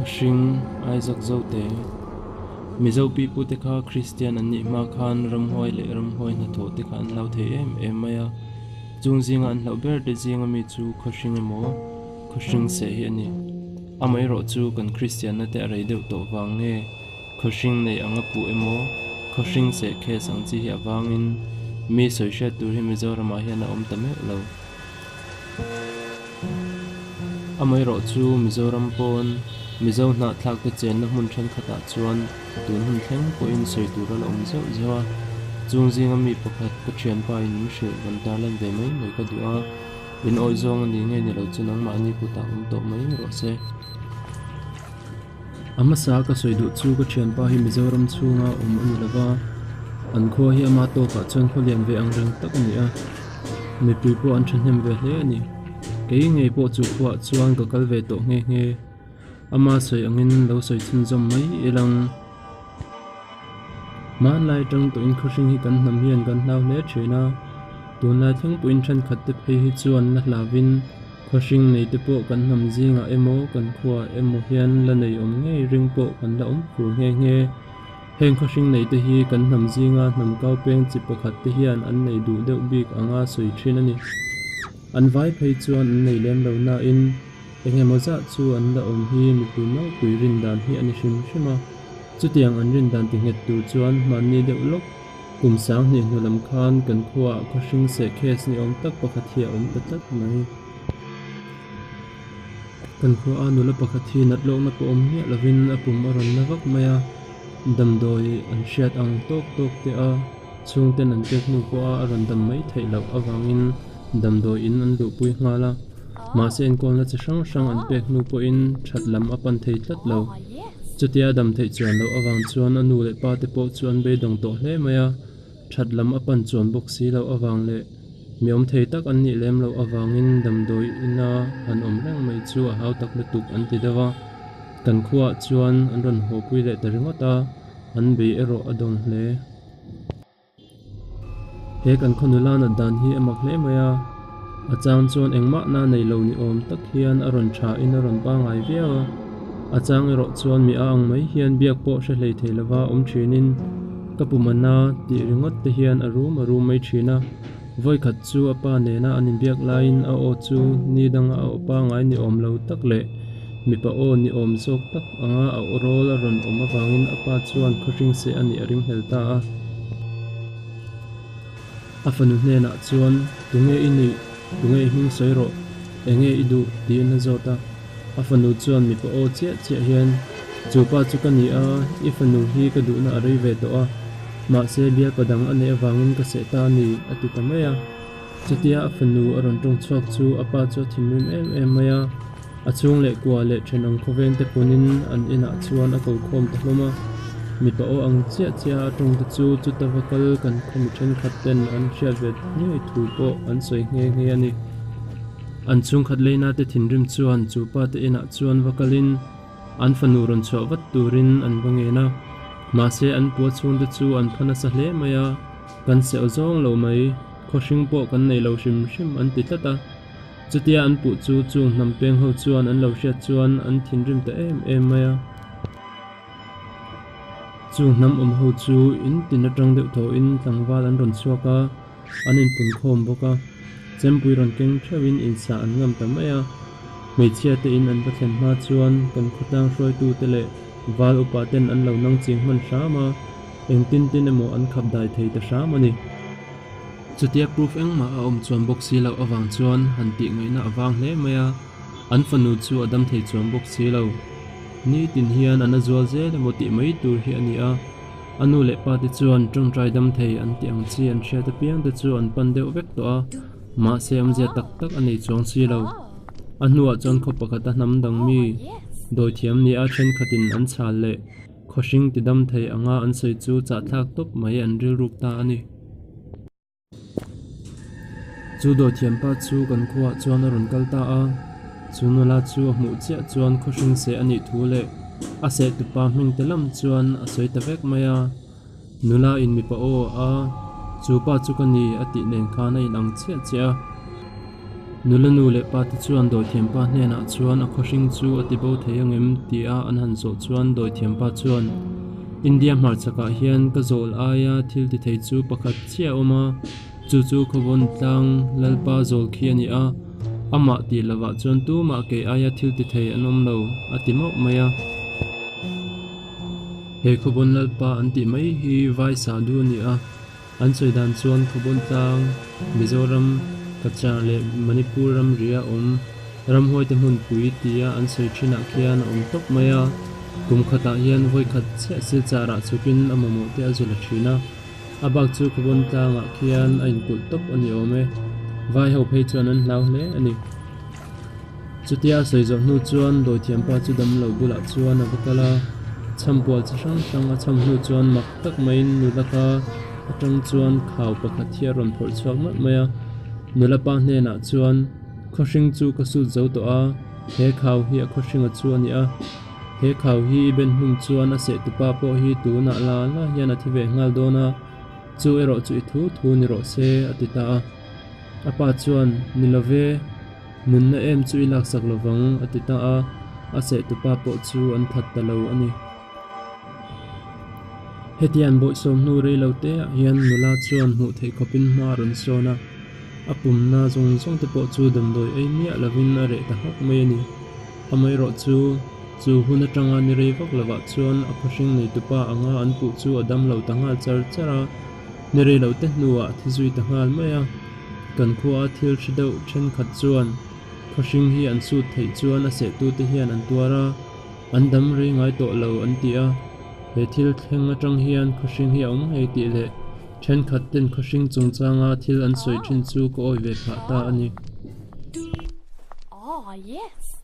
Khawhring, Isaac Zote, Mizo pipute kha Kristian an nih hma khan ramhuai leh ramhuai hnathawh te kha an hlau thei em em mai a. Chung zinga an hlauh ber te zinga mi chu khawhring emaw khawhring seh hi a ni. Amaherawh chu kan Kristianna te a rei deuh tawh vang nge khawhring nei anga puh emaw khawhring seh case ang chi hi avangin mi sawi hriat tur hi Mizoramah hian a awm ta meuh lo. Amaherawh chu Mizoram pawn Mizo hnahthlak te chenna hmun thenkhatah chuan tun hun thleng pawhin sawi tur a la awm zeuh zeuh a, chung zinga mi pakhat ka thianpa in min hrilh rawn tarlan ve mai mai ka duh a, in awih zawng a ni nge ni lo chu nangmahni kutah awm tawh mai rawh se. A hmasa ka sawi duh chu ka thianpa hi Mizoram chhunga awm a ni lo va, an khua hi ama tawkah chuan khaw lian ve ang reng tak a ni a, mipui pawh an thahnem ve hle a ni. Kei ngei pawh chu khuaah chuan ka kal ve tawh nghe nghe. Ama sawi angin lo sawi chhunzawm mai ilang. Hmanlai atang tawhin khawhring hi kan hnam hian kan hlau hle thin a, tunlai thlengpuiin thenkhat te phei hi chuan la hlavin khawhring nei te pawh kan hnam zingah emaw kan khuaah emaw hian la nei awm ngei ring pawh kan la awm fur nghe nghe. Heng khawhring nei te hi kan hnam zinga hnam kau peng chi pakhat te hian an nei duh deuh bik anga sawi thin a ni. An vai phei chuan an nei lem lo nain Eng emaw zah chu an la awm hi mipui naupui rin dan hi a ni hrim hrim a, chutiang an rin dan ti nghet tur chuan hmanni deuh lawk kum sang hnih hnu lam khan kan khuaah khawhring seh case ni awm tak pakhat hi a awm ta tlat mai. Kan khuaa nula pakhat hi nat lawkna pawh awm miah lovin a pum a rawn na vak mai a, damdawi an hriat ang tawk tawk te a chhungten an pek hnu pawha a rawn dam mai theih loh avangin damdawi in an luhpui nghal a. Mahse enkawlna chi hrang hrang an pek hnu pawhin that lam a pan thei tlat lo. Chutia dam theih chuan loh avang chuan a nu leh pa te pawh chu an beidawng tawh hle mai a, that lam a pan chuan bawk si loh avang leh mi awm thei tak an nih lem loh avangin damdawi ina han awm reng mai chu a hau tak lutuk an ti deuh a. Kan khuaah chuan an rawn hawpui leh ta ringawt a, an bei erawh a dawng hle. He kan khaw nula nat dan hi a mak hle mai a, a chang chuan engmah na nei lo ni awm tak hian a rawn tha in a rawn pangai viau a, a chang erawh chuan mi a ang mai hian biak pawh hre hlei thei lova awm thin in ka pum a na tih ringawt te hian a rum a rum mai thin a, vawikhat chu a pa nena an inbiak laiin a aw chu ni danga a aw pangai ni awm lo tak leh mipa aw ni awm zawk tak anga a aw rawl a rawn awm avangin a pa chuan khawhring seh a nih a ringhlel ta a. A fanu hnenah chuan, Tunge i nih? Tunge i hming sawi rawh? Enge i duh? tiin a zawt a. A fanu chuan mipa aw chiah chiah hian, Chu pa chu ka ni a, i fanu hi ka duhna a rei ve tawh a, mahse bialpa dang a neih avangin ka seh ta a ni, a ti ta mai a. Chutia a fanu a rawn tawng chhuak chu a pa chu a thinrim em em mai a. A chhung leh kua leh thenawm khawveng te punin an inah chuan a ko khawm ta hlawm a, mipa aw ang chiah chiah a tawng te chu chuta va kal kan khawmi thenkhat ten an hriat ve ngei thu pawh an sawi nghe nghe a ni. An chhungkhat leina te thinrim chuan chu pa te inah chuan va kalin an fanu rawn chhuah vat turin an va ngen a, mahse an pua chhung te chu an pha nasa hle mai a, kan seuh zawng lo mai, khawhring pawh kan nei lo hrim hrim an ti tlat a. Chutia an puh chu chung hnam peng ho chuan an lo hriat chuan an thinrim ta em em mai a. Chung hnam awm ho chu in tin atang deuh thawhin tlangval an rawn chhuak a, an inpun khawm bawk a. Chempui rawn keng theuhin insa an ngam ta mai a. Hmeichhia te in an va thlen hma chuan kan khawtlang hruaitu te leh val upa ten an lo nang ching hman hram a, engtin tin emaw an khap dai thei ta hram a ni. Chutia proof engmah a awm chuan bawk si loh avang chuan han tih ngaihna a vang hle mai a, an fanu chu a dam thei chuang bawk si lo. Nitin hian a na zual zel emaw tih mai tur hi a ni a, a nu leh pa te chuan tawngtai dam thei an tih ang chi an hriat apiang te chu an pan deuh vek tawh a, mahse awmzia tak tak a nei chuang si lo. A hnuah chuan khaw pakhata hnam dang mi dawithiam ni a thenkhatin an chhal leh khawhring ti dam thei anga an sawi chu chahthlak tawp mai an rilruk ta a ni. Chu dawithiampa chu kan khuaah chuan a rawn kal ta a, chu nula chu a hmuh chiah chuan khawhring seh a nih thu leh a seh tupa hming te lam chuan a sawi ta vek mai a. Nula in mipa aw a, chu pa chu ka ni a tih nen khan a inang chiah chiah a. Nula nu leh pa te chuan dawithiampa hnenah chuan a khawhring chu a ti bo thei angem tia an han zawh chuan dawithiampa chuan India hmarchhakah hian ka zawl aia thil ti thei chu pakhat chiah a awm a, chu chu Khawvawn tlang Lalpa zawl khi a ni a, amah tih lovah chuan tumah kei aia thil ti thei an awm lo, a ti mauh mai a. He Khawvawn Lalpa an tih mai hi Vai Sadhu a ni a. An sawi dan chuan Khawbawn tlang, Mizoram, Cachar leh Manipur ramria awm ramhuaite hmunpui tia an sawi thinah khian a awm tawp mai a. Kum khatah hian vawi khat chiah silchar ah chhukin a mamawh te a zul a thin a. A bak chu Khawbawn tlangah khian a inkulh tawp a ni awm e. Vai ho phei chuan an hlau hle a ni. Chutia a sawi zawh hnu chuan dawithiampa chu damlo bulah chuan a va kal a, chhampual chi hrang hrang a chham hnu chuan mak tak maiin nula ka atang chuan khau pakhat hi a rawn phawrh chhuak mawlh mai a. Nula pa hnenah chuan, Khawhring chu ka sut zo tawh a, he khau hi a khawhringa chu a ni a. He khau hi i ben hlum chuan a sehtupa pawh hi tunah la la hian a thi ve nghal dawn a, chu erawh chu i thu thu ni rawh se, a ti ta a. A pa chuan, Ni lo ve, nunna em chu i laksak lo vang, a ti ta a, a sehtupa pawh chu an that ta lo a ni. Hetiang bawihsawm hnu rei lo te ah hian nula chuan hmuh theih khawpin hma a rawn sawn a, a pumna zawng zawng te pawh chu damdawi ei miah lovin a reh ta hawk mai a ni. Amaherawh chu, chu hun atanga ni rei vak lovah chuan a khawhring neitupa anga an puh chu a dam lo ta nghal char char a, Ni rei loh te hnuah a thi zui ta nghal mai a, kan khua thil hri deuh thenkhat chuan khawhring hi an sut theih chuan a sehtute hian an tuar a, an dam rei ngai tawh lo an ti a, he thil thleng atang hian khawhring hi a awm ngei tih leh thenkhat ten khawhring chungchanga thil an sawi thin chu ka awi ve phah ta a ni. Oh, yes.